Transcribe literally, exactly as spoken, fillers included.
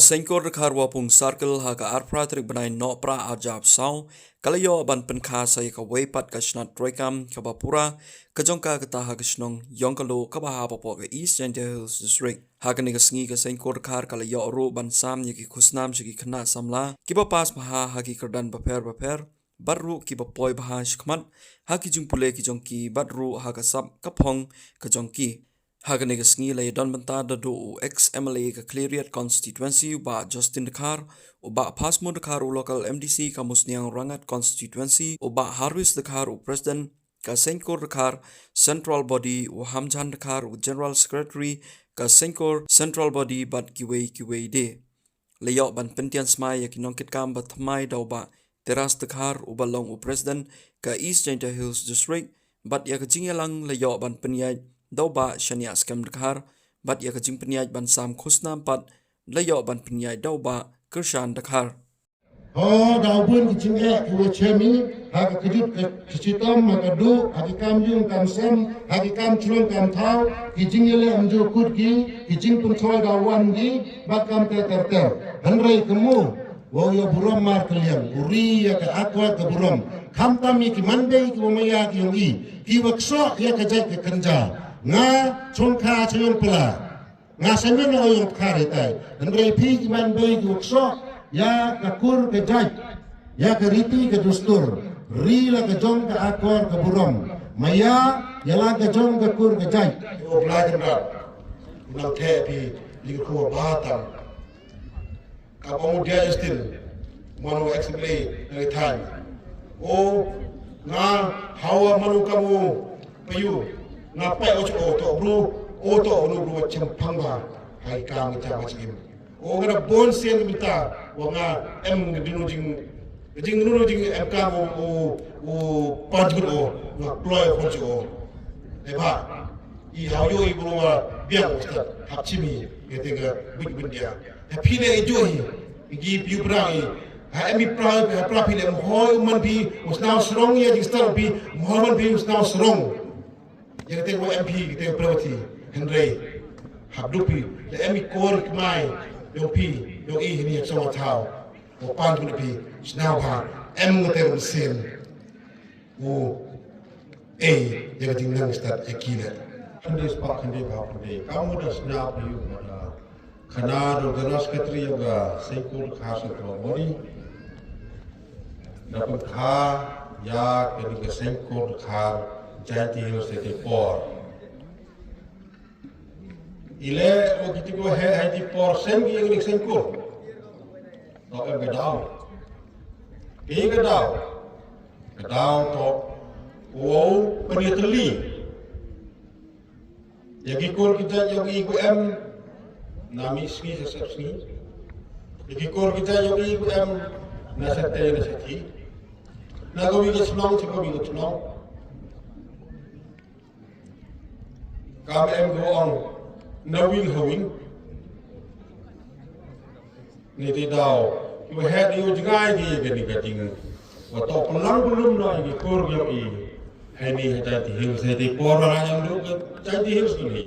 Seiñkur Dkhar Wapung Circle ha ka arpra tarik bnai Nohprah arjap saw ka la ioh ban pynkha sa ïa kawei pat ka shnat treikam kaba pura ka jong ka kata ha ka shnong Iongkaloh kaba ha hapoh ka East Jaintia Hills District. Ha kane ka sngi ka Seiñkur Dkhar ka la ioh ruh ban sam ïa ki khusnam sha ki khynnah samla kiba pass bha ha ki kyrdan bapher bapher, bad ruh kiba poi bha shakhmat ha ki jingpule ki jong ki bad ruh ha ka sap ka phong ka jong ki. Ha kane ka sngi la ïadon bynta da u ex M L A ka Khliehriat Constituency u Bah Justin Dkhar, u Bah Phasmo Dkhar u local M D C ka Musniang Rangad Constituency, u Bah Harvis Dkhar u President ka Seiñkur Dkhar Central Body, u Hamjan Dkhar u General Secretary ka Seiñkur Central Body bad kiwei kiwei de. La ïoh ban pyntian smai ïa ki nongkitkam ba thymmai da u Bah Teras Dkhar uba long u President ka East Jaintia Hills District, bad ïa ka jingïalang la ïoh ban pynïaid da u Bah Shaniah Skhem Dkhar, bad ïa ka jingpynïaid ban sam khusnam pat la ïoh ban pynïaid da u Bah Kyrshan Dkhar. Ho da u bun ki jingeh ki wa chem i ha ka kjut ka chitom, ha ka duh, ha ki kam ïung kam sem, ha ki kam chlong kam thaw, ki jingïaleh ym ju kut ki, ki jingpynthoi da wan ki, ba kam ter ter ter. Hynrei ka mu wa u ïa burom markylliang, u ri ïa ka akor ka burom. Khamtam ïa ki manbei ki wa maya ki ïong i, ki wa ksoh ïa ka jait ka kynja. Nga chongkha cha ïong pla. Nga sa ngin o ïong pkhar hitai. Hynrei phi ki manbei ki wa ksoh ïa ka kur ka jait, ïa ka riti ka dustur. Ri la ka jong ka akor ka burom. Maya ïa la ka jong ka kur ka jait. O Blai Kynrad, u nang khe phi li ka khua ba tam. Ka ba mu dia Justin, mano explain na ka time. O nga hawa mano ka mu payu, nga pai o cho o to bru, o to o no bru chempang ba. Hai ka ngi chama chim. O nga da bon sien minta wa nga em ngi dinu jing, jing dinu jing em ka o o o panjun o nga ploi o cho. E ba i hawa yo i bru wa biang o sta hap chimi. Ngi tinga bit bit dia. Ha phi le i jo hi, i gi phi u prang i. Ha em i prang, ha prang phi le, mhoi u man phi u snaw srong ïa jingstar phi, mhoi man phi u snaw srong. Ïa kate ko em phi, kate ko prang phi, hynrei hap dup phi, le em i kor kmai, ïong phi, ïong i hini ha song thaw. Ko pan phi, snaw bha, em kate ko sien. U, eh, ïa ka jingnang stad ïa ki le. Khyndiat spah khyndiat bha khyndiat. Ka mut da sñiaw phi ïa u mut da khana da u General Secretary ïa ka Seiñkur Dkhar Central Body. Da pynkha ïa kane ka Seiñkur Dkhar Jaintia Hills City por. Ile o kiti ko he hai ti por sem ki ïa kane ka Seiñkur. To em ka daw. Ki ka daw. Ka daw to. Wow, pynïatylli ïa ki kur ki jait ïa ki ku em na mih sngi sha sep sngi. Ïa ki kur ki jait ïa ki ku em na sep te na sep thi. Na ka wi ka chnong sha ka wi ka chnong. Kam em ko ong na wing ha wing. Ni ti daw, ki wa het ni u jngai ki, ki ni ka jing. Wa to pynlang pynlum no ki kur ki i. Hai ni ha Jaintia Hills, Jaintia por ra yang du ka Jaintia Hills ni.